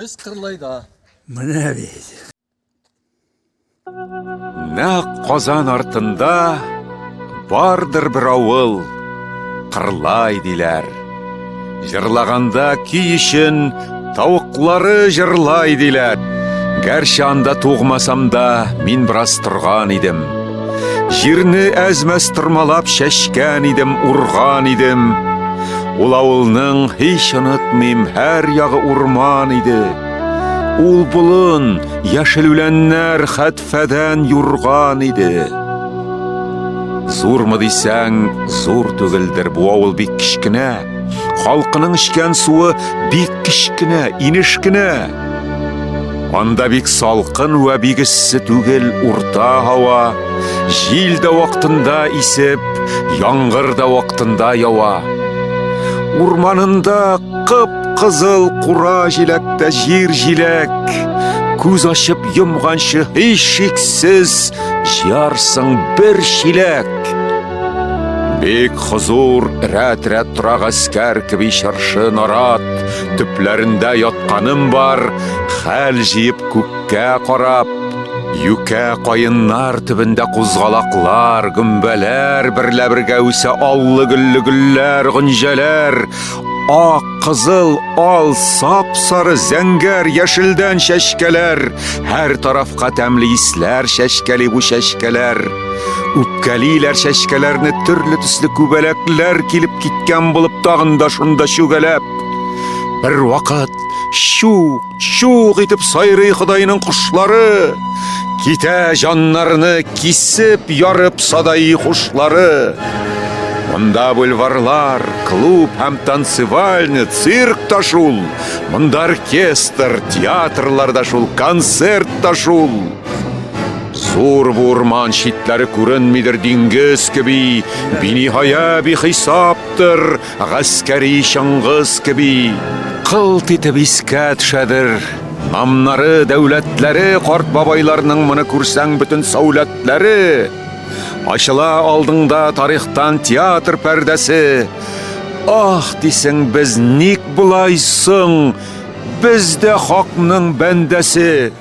Без Кырлайда. Менә бит. Нәкъ Казан артында бардыр бер авыл, Кырлай диләр. Җырлаганда көй өчен тавыклары җырлай диләр. Гәрчә анда тугмасам да, мин бераз торган идем. Җирне әз-мәз тырмалап чәчкән идем, урган идем. Ул авылның һич онытмыйм, һәр ягы урман иде. Ул болын, яшел үләннәр хәтфәдән юрган иде. Зурмы дисәң, зур түгелдер, бу авыл бик кечкенә. Халкының эчкән суы бик кечкенә, инеш кенә. Анда бик салкын вә бик эссе түгел, урта һава. Җил дә вакытында исеп, яңгыр да вакытында ява. Урманында кып-кызыл кура җиләк тә җир җиләк. Күз ачып йомганчы һичшиксез җыярсың бер чиләк. Бик хозур, рәт-рәт тора гаскәр кеби чыршы нарат, төпләрендә ятканым бар, хәл җыеп күккә карап. Юкә каеннар төбендә кузгалаклар, гөмбәләр берлә бергә үсә аллы-гөлле гөлләр, гөнҗәләр, ак, кызыл, ал, сап-сары, зәңгәр, яшелдән чәчкәләр, һәр тарафка тәмле исләр чәчкәли бу чәчкәләр. Үпкәлиләр чәчкәләрне төрле төсле күбәләкләр килеп киткән булып тагын да шунда чүгәләп. Бер вакыт чук, чук итеп сайрый Ходайның кошлары. Китә җаннарны кисеп ярып садаи хушлары. Монда бульварлар, клуб һәм танцевальня, цирк та шул. Монда оркестр, театрлар да шул, концерт та шул. Зур бу урман читләре күренмидер диңгез кеби, биниһая бихисаптыр гаскәри Чыңгыз кеби. Кылт итеп искә төшәдер намнары, дәүләтләре, карт бабайларның моны күрсәң бөтен сәүләтләре. Ачыла алдыңда тарихтан театр пәрдәсе. Ах, дисең, без ник болай соң? Без дә хакның бәндәсе.